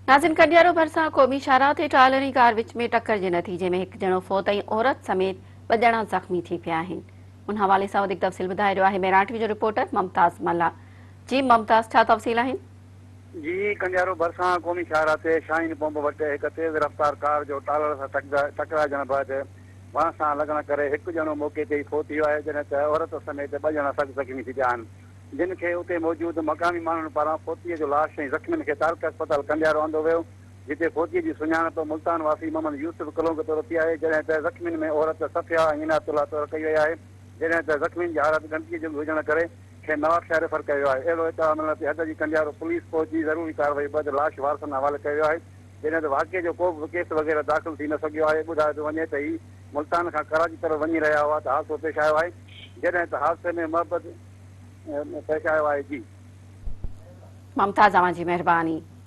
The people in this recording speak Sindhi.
ناظرين ڪنڊيارو ڀرسان قومي شاهراهه تي ٽرالر ۽ ڪار وچ ۾ ٽڪر جي نتيجي ۾ هڪ ڄڻو فوت ۽ عورت سميت ٻه ڄڻا زخمي ٿي پيا آهن ان حوالي سان وڌيڪ تفصيل ٻڌائي رهيو آهي ميران ٽي وي جو رپورٽر ممتاز ملاح جي ممتاز ڇا تفصيل آهن؟ جي ڪنڊيارو ڀرسان قومي شاهراهه تي شاهين پمپ وٽ هڪ تيز رفتار ڪار جو ٽرالر سان ٽڪرائجڻ بعد وڻ سان لڳڻ ڪري هڪ ڄڻو موقعي تي ئي فوت ٿي ويو آهي جڏهن ته عورت سميت ٻه ڄڻا سخت زخمي ٿي پيا آهن. جن کي اتي موجود مقامي ماڻهن پاران فوتيء جو لاش ۽ زخمين کي تعلقه اسپتال ڪنڊيارو آندو ويو، جتي فوتيء جي سڃاڻپ ملتان واسي محمد يوسف ڪلونگ طور ٿي آهي، جڏهن ته زخمين ۾ عورت صفيه ۽ عنايت الله طور ڪئي وئي آهي، جڏهن ته زخمين جي حالت ڳڻتيء جوڳي هجڻ ڪري کين نوابشاهه ريفر ڪيو ويو آهي، اهڙو اطلاع ملڻ تي حد جي ڪنڊيارو پوليس پهچي ضروري ڪارروائي بعد لاش وارثن حوالي ڪيو ويو آهي، جڏهن ته واقعي جو ڪو به ڪيس وغيره داخل ٿي نه سگهيو آهي، ٻڌايو پيو وڃي ته هي ملتان کان ڪراچي طرف وڃي رهيا هئا ته حادثو پيش آيو آهي، جڏهن ته حادثي ۾ محبت پيش آيو آهي جي. ممتاز اوهان جي مهرباني.